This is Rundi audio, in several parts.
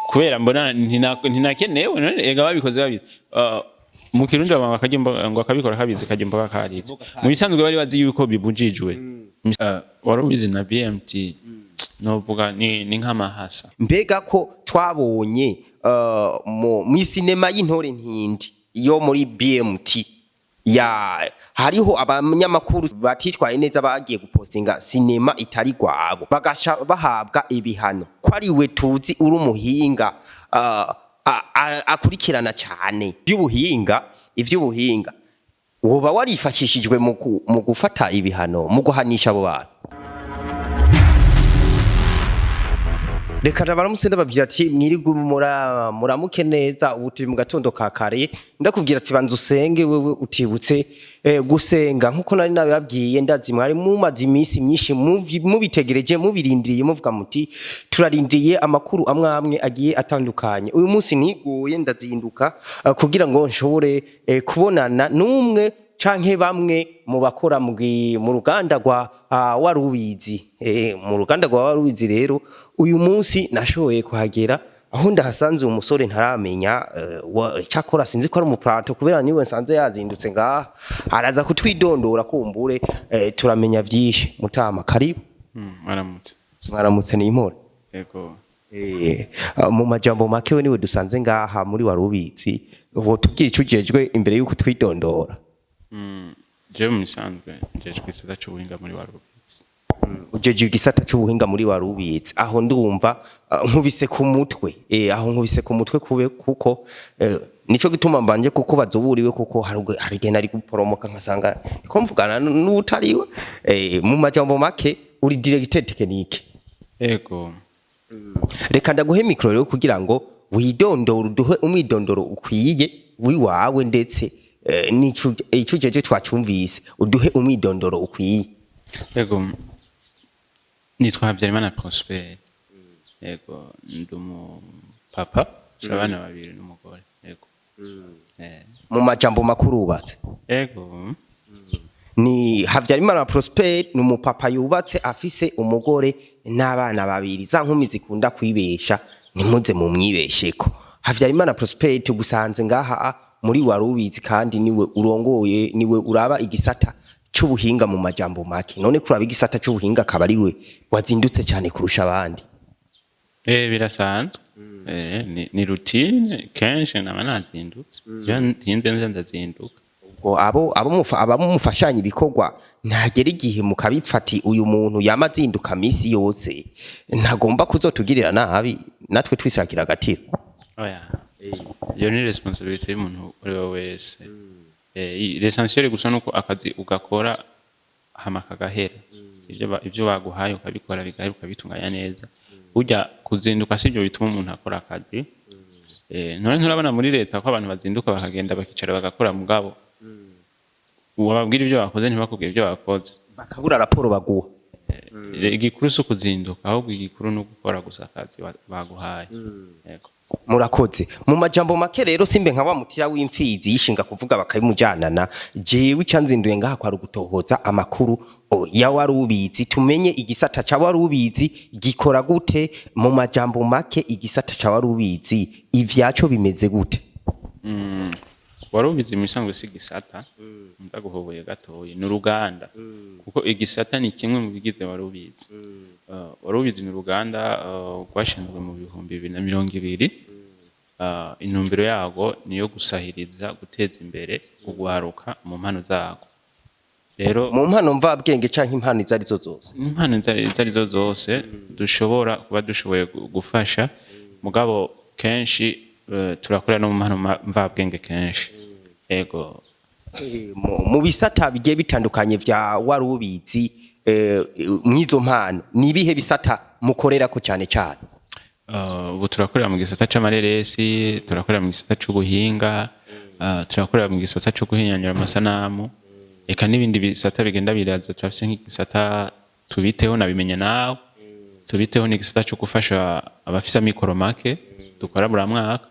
Kubera mbona ntinakenewe. None ega babikoze babizi. Mu Kirundi baba bakarya imboga ngo akabikora kabizi karya imboga karitse. Mu bisanzwe bari bazi yuko bibujijwe. Wari ubizi na BMT, novuga ni nk'amahasa. Mbega ko twabonye mu sinema y'Intore Ntindi yo muri BMT, ya hariho abanyamakuru batitwaye neza, bagiye gupostinga sinema itari gwabo, bagasha bahabwa ibihano. Ko ari we tuzi uri umuhinga, akurikirana cyane by'ubuhinga, ivy'ubuhinga, woba warifashishijwe mu gufata ibihano, mu guhanisha abo bantu? Reka ndabaramutse, ndababwira ati mwirigwe, muramuke neza. Ubu turi mu gatondo ka kare. Ndakubwira ati banza usenge wewe utibutse gusenga nkuko nari nabibabwiye. Ndazi mwari mumaze iminsi myinshi mubitegereje, mubirindiriye, muvuga muti turarindiriye amakuru amwe amwe agiye atandukanye. Uyu munsi niguye ndazinduka kugira ngo nshobore kubonana n'umwe canke bamwe mu bakora mu ruganda rwa Warubizi. Mu ruganda rwa Warubizi rero uyu munsi nashoboye kuhagera, aho ndahasanze umusore ntaramenya cyakora sinzi ko ari umuplanto, kubera niwe nsanze yazindutse ngaha. Araza kutwidondora, kumbure turamenya vyinshi. Mutama, karibu. Mwaramutse. Mwaramutse, ni impore? Yego. Mu majambo make, we niwe dusanze ngaha muri Warubizi, wotubwira ico ujejwe imbere yuko twidondora? Jewe mu bisanzwe njejwe igisata c'ubuhinga muri Warubizi. Ujeje igisata c'ubuhinga muri Warubizi. Aho ndumva nkubise ku mutwe, aho nkubise ku mutwe kube kuko nico gituma mbanje kukubaza uburiwe, kuko hari igihe nari guporomoka nkasanga niko mvugana n'utariwe. Mu majambo make, uri directeur technique? Yego. Reka ndaguhe micro rero kugira ngo widondore, uduhe umwidondoro ukwiye wiwawe, ndetse n'ico ico ujeje twacumvise, uduhe umwidondoro ukwiye. Yego, nitwa Habyarimana Prosper. Yego, ndi umupapa, mfise abana babiri n'umugore. Yego. Mu majambo makuru, wubatse? Yego. Ni Habyarimana Prosper, ni umupapa yubatse, afise umugore n'abana babiri. Za nkumi zikunda kwibesha, ntimuze mumwibesheko. Habyarimana Prosper, tugusanze ngaha muri Warubizi, kandi niwe urongoye, niwe uraba igisata c'ubuhinga mu majambo make. None kuraba igisata c'ubuhinga akaba ariwe wazindutse cyane kurusha abandi? Birasanzwe. Ni routine, kenshi naba nazindutse. Iyo ntinze nze ndazinduka. Ubwo abo mufashanya ibikorwa, ntagera igihe mukabipfati uyu muntu yama azinduka misi yose ntagomba kuzotugirira nabi, natwe twishakira agatiro? Oya. Iyo ni responsabilité y'umuntu uwo ari we wese. L'essentiel gusa nuko akazi ugakora hama kagahera. Ivyo baguhaye ukabikora bigahera, ukabitunganya neza. Burya kuzinduka sivyo bituma umuntu akora akazi. None nturabona muri leta ko abantu bazinduka bakagenda bakicara bagakora, mugabo wababwira ibyo bakoze ntibakubwire ibyo bakoze? Bakabura raporo baguha. Igikuru si ukuzinduka, ahubwo igikuru ni ugukora gusa akazi baguhaye. Yego. Murakoze. Mu majambo make rero, simbe nka wa mutira w'imfizi yishinga kuvuga bakabimujanana. Jewe icyanzinduye ngaha kwari ugutohoza amakuru ya Warubizi, tumenye igisata ca Warubizi gikora gute. Mu majambo make, igisata ca Warubizi ivyaco bimeze gute? Warubizi mu bisanzwe si igisata, ndaguhoboye gatoyi, ni uruganda, kuko igisata ni kimwe mu bigize Warubizi. Warubizi ni uruganda rwashinzwe mu 2020. Intumbero yarwo ni iyo gusahiriza guteza imbere ugwaruka mu mpano zarwo. Rero mu mpano mvabwenge canke impano izo arizo zose? Impano izo arizo zose dushobora kuba dushoboye gufasha, mugabo kenshi turakorera no mu mpano mvabwenge kenshi. Ego. Mu bisata bigiye bitandukanye vya Warubizi, mw'izo mpano, ni ibihe bisata mukorerako cyane cyane? Ubu turakorera mu gisata c'amareresi, turakorera mu gisata c'ubuhinga, turakorera mu gisata co guhinyanyura amasanamu, eka n'ibindi bisata bigenda biraza. Turafise nk'igisata Tubiteho, nabimenya nawe. Tubiteho ni igisata co gufasha abafise amikoro make, dukora buri mwaka.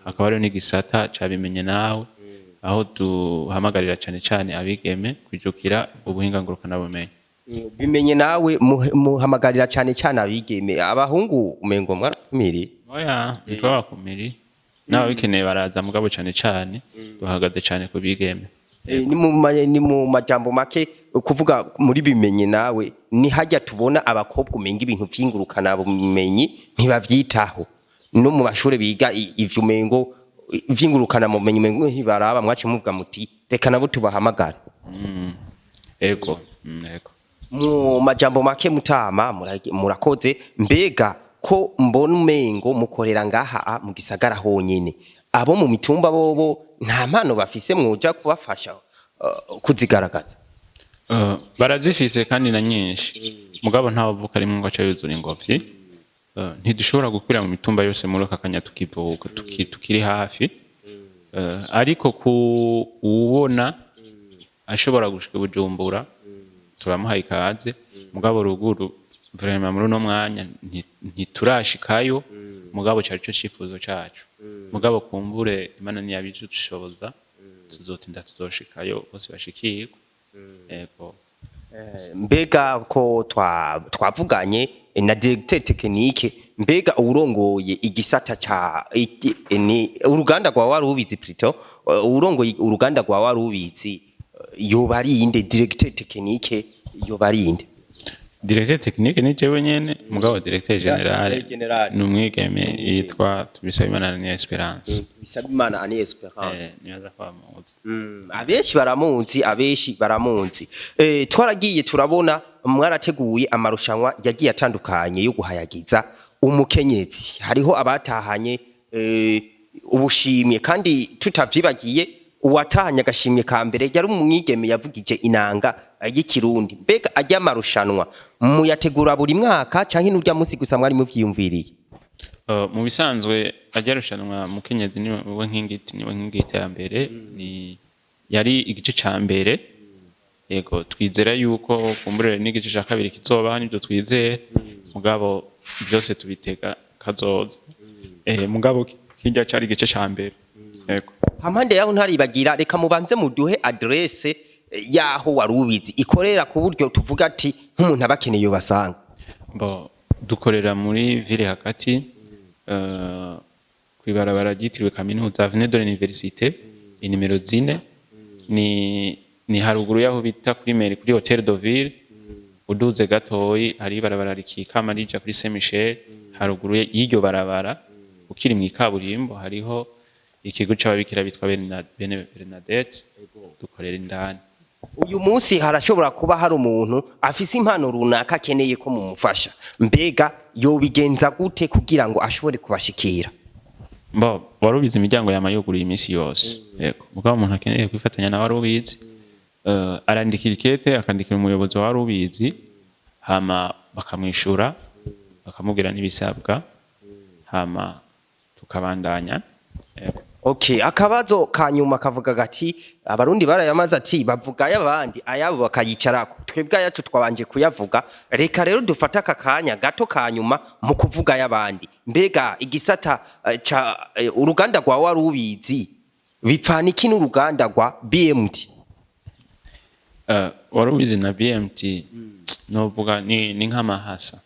Hakaba hariho n'igisata ca Bimenye Nawe, aho duhamagarira cane cane abigeme kwijukira ubuhinga ngurukanabumenyi. Bimenye Nawe muhamagarira cyane cyane abigeme, abahungu umengo mwarakumiriye? Oya, ntitwabakumiri, n'ababikeneye baraza, mugabo cane cane duhagaze cane ku bigeme. Ni mu majambo make kuvuga muri bimenye nawe ni hajya tubona abakobwa umenga ibintu vy'ingurukana bumenyi ntibavyitaho, no mu mashure biga ivyo umengo vy'ingurukana bumenyi umengo ntibaraba. Mwace muvuga muti reka nabo tubahamagare. Ego, ego. Mu majambo make, mutama, murakoze. Mbega ko mbona umengo mukorera ngaha mu gisagara honyene, abo mu mitumba bobo nta mpano bafise mwoja kubafasha kuzigaragaza? Barazifise kandi na nyinshi, mugabo ntawe avuka rimwe ngo aca yuzura ingobyi. Ntidushobora gukwira mu mitumba yose muri aka kanya tukivuka tukiri hafi. Ariko ku uwubona ashobora gushika i Bujumbura turamuha ikaze, mugabo ruguru vraiment muri uno mwanya ntiturashikayo, mugabo cari co cifuzo cacu. Mugabo kumbure Imana ntiyabidushoboza, tuzotinda tuzoshikayo bose bashikirwe. Ego. Mbega ko twavuganye na directeur technique, mbega uwurongoye igisata ca ni uruganda rwa Warubizi, plutôt uwurongoye uruganda rwa Warubizi yoba ari inde? Directeur technique yoba ari inde? Directeur technique ni jewe nyene, mugabo directeur général Général. ni umwigeme yitwa Tubisabimana ni Esperance. Bisabimana Ani Esperance. Nibaza ko bamuzi. Abenshi baramuzi, abenshi baramuzi. Twaragiye turabona mwarateguye amarushanwa yagiye atandukanye yo guhayagiza umukenyezi, hariho abatahanye ubushimwe, kandi tutavyibagiye uwatahanye agashimwe ka mbere yari umwigeme yavugije inanga y'ikirundi. Mbega ajya amarushanwa muyategura buri mwaka canke n'urya munsi gusa mwari muvyiyumviriye? Mu bisanzwe ajya rushanwa mukenyezi niwe nkingi, niwe nkingi y'iterambere, ni yari igice ca mbere. Yego, twizera yuko kumburere n'igice ca kabiri kizobaho, nibyo twizeye, mugabo byose tubitega kazoza. Mugabo kirya cari igice ca mbere, yego. Hampande yaho ntaribagira, reka mubanze muduhe adresse yaho Warubizi ikorera, ku buryo tuvuga ati nk'umuntu aba akeneye basanga. Bo, dukorera muri ville hagati, kw'ibarabara ryitiriwe kaminuza, avenue de l'université, inimero 4, ni haruguru yaho bita kuri mairie, kuri hôtel de ville. Uduze gatoyi hari ibarabara rikikama rija kuri Saint Michel. Haruguru y'iryo barabara ukiri mu ikaburimbo hariho ikigo c'ababikira bitwa Bene Bernadette, dukorera indani. Uyu munsi harashobora kuba hari umuntu afise impano runaka akeneye ko mumufasha. Mbega yobigenza gute kugira ngo ashobore kubashikira? Bo, Warubizi imiryango yama yuguruye iminsi yose. Yego, mugabo umuntu akeneye kwifatanya na Warubizi arandikira ikete, akandikira umuyobozi wa Warubizi, hama bakamwishura, bakamubwira n'ibisabwa, hama tukabandanya. Yego. Okay, akabazo ka nyuma kavuga gati abarundi barayamaze ati bavuga ay'abandi ayabo bakayicarako, twebwe ayacu twabanje kuyavuga. Reka rero dufate aka kanya gato ka nyuma mu kuvuga ay'abandi. Mbega igisata ca uruganda rwa Warubizi bipfana iki n'uruganda rwa BMT? Warubizi na BMT novuga ni nk'amahasa.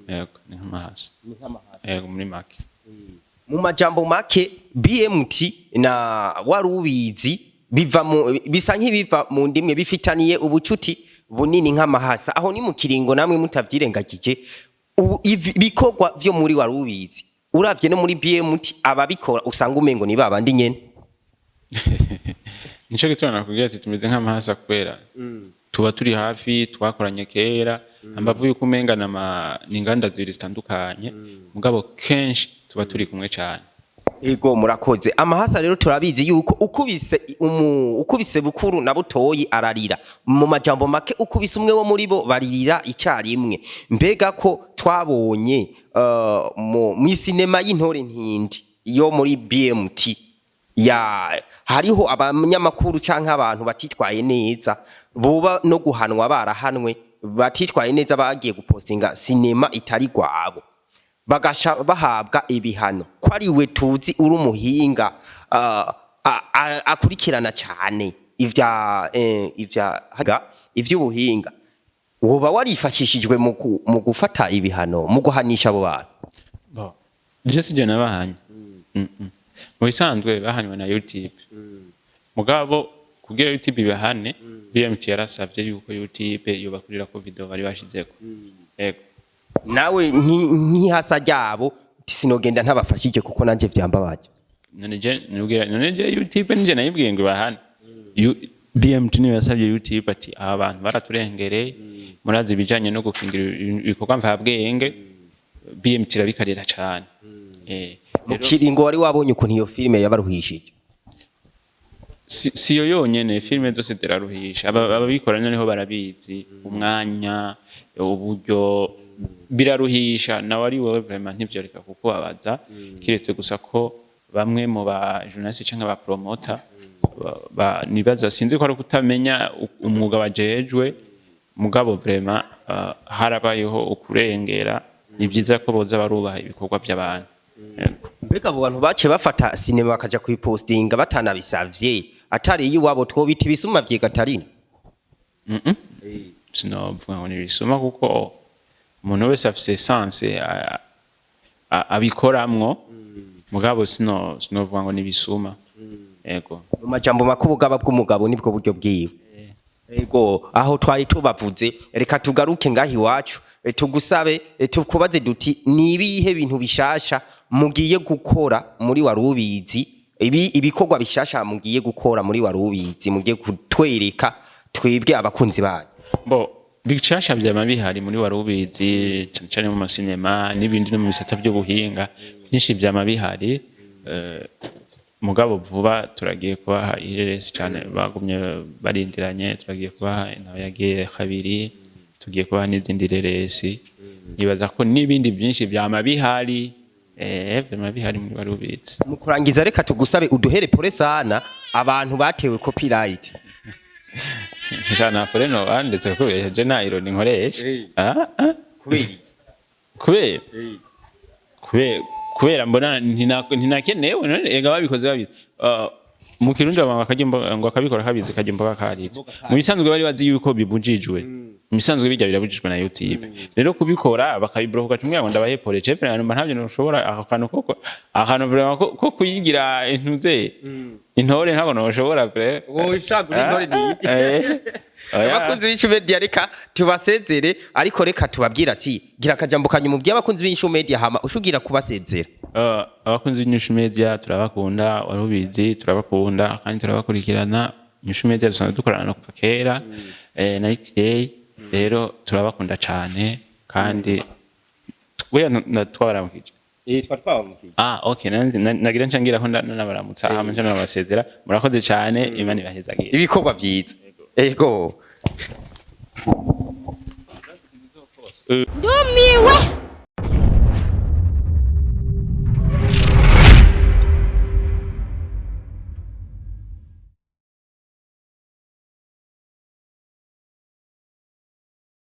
Yego, ni nk'amahasa. Yego, muri make. Mu majambo make, BMT na Warubizi biva mu bisa nk'ibiva mu ndimwe, bifitaniye ubucuti bunini nk'amahasa. Aho ni mu kiringo namwe mutavyirengagije, ubu ibikorwa vyo muri Warubizi uravye no muri BMT ababikora usanga umengo ni babandi nyene. Nico gituma nakubwira ati tumeze nk'amahasa, kubera tuba turi hafi, twakoranye kera. Ambavu yuko umenga ni inganda zibiri zitandukanye, mugabo kenshi tuba turi kumwe cane. Ego, murakoze. Amahasa rero turabizi yuko ukubise bukuru na butoyi ararira. Mu majambo make, ukubise umwe wo muri bo baririra icyarimwe. Mbega ko twabonye mu sinema y'Intore Ntindi yo muri BMT ya hariho abanyamakuru canke abantu batitwaye neza boba no guhanwa barahanwe, batitwaye neza bagiye gupostinga sinema itari gwabo bagasha bahabwa ibihano, ko ari we tuzi uri umuhinga akurikirana cyane ivya ivy'ubuhinga, woba warifashishijwe mu gufata ibihano, mu guhanisha abo bantu? Bon. Je sije nabahanye. Mu bisanzwe bahanywe na YouTube. Mugabo kugira YouTube ibahane, BMT yarasavye yuko YouTube yobakurira ko video bari bashizeko. Yego. Nawe nk'ihasa ryabo uti sinogenda ntabafashije kuko nanje vyambabaje. None je nubwira, none je YouTube nije nayibwiye ngo ibahane? BMT niyo yasavye YouTube ati aba bantu baraturengereye, murazi ibijanye no gukingira ibikorwa mvabwenge, BMT irabikarira cane. Mu kiringo wari wabonye ukuntu iyo filime yabaruhishije? Si yo yonyene, filime zose ziraruhisha. Ababikora noneho barabizi, umwanya, uburyo, biraruhisha. Nawe ari wowe vraiment ntivyoreka kukubabaza, kiretse gusa ko bamwe mu ba journaliste canke ba promoter nibaza, sinzi ko ari ukutamenya umwuga bajejwe, mugabo vraiment harabayeho ukurengera. Ni vyiza ko boza barubaha ibikorwa by'abantu. Yego. Mbega abo bantu baciye bafata sinema bakaja kuyipostinga batanabisavye, atari iwabo, twobita ibisuma vyegatarina? Sinovuga ngo nibisuma, kuko umuntu wese afise essence abikoramwo, mugabo sinovuga ngo nibisuma, yego. Mu majambo make, ubugaba bw'umugabo nibwo buryo bwiwe. Ego, aho twari tubavuze, reka tugaruke ngaho iwacu, tugusabe, tukubaze duti ni ibihe bintu bishasha mugiye gukora muri Warubizi, ibi ibikorwa bishasha mugiye gukora muri Warubizi, mugiye kutwereka twebwe abakunzi banyu? Bo bishasha vyama bihari muri Warubizi, cane cane mu masinema n'ibindi, no mu bisata by'ubuhinga byinshi vyama bihari. Mugabo vuba turagiye kubaha ireresi cane bagumye barindiranye, turagiye kubaha Nawe Yagiye kabiri, tugiye kubaha n'izindi reresi. Nibaza ko n'ibindi byinshi vyama bihari, vyama bihari muri Warubizi. Mu kurangiza, reka tugusabe uduhere pole sana abantu batewe copyright. Jana pole no bandetse kubera je nta ironi nkoresha. Ah. Kubera iki? Kubera mbona ntinakenewe. None ega babikoze babizi. Mu Kirundi baba bakarya imboga ngo akabikora kabizi karya imboga karitse. Mu bisanzwe bari bazi yuko bibujijwe, mu bisanzwe bijya birabujijwe na YouTube. Rero kubikora bakabibloka, ugaca ngo ndabahe pole, je vraiment numva ntabyo ntushobora. Ako kantu koko, akantu vraiment ko kuyigira intuze intore, ntabwo noshobora pre. Wowe ushaka intore ni Oya. Abakunzi b'Inyishu Media, reka tubasezere, ariko reka tubabwire ati gira akajambo kanyuma ubwiye abakunzi b'Inyishu Media, hama ushugira kubasezera. Abakunzi b'Inyishu Media turabakunda, Warubizi turabakunda kandi turabakurikirana. Inyishu Media dusanzwe dukorana no kuva kera na XA, rero turabakunda cane kandi buriya twabaramukije. Eh, twabamukije. Ah, okay, nagira nca ngira ko nabaramutsa, hama nca nabasezera. Murakoze cane, Imana ibahezagire. Ibikorwa vyiza, ego. Ndumva.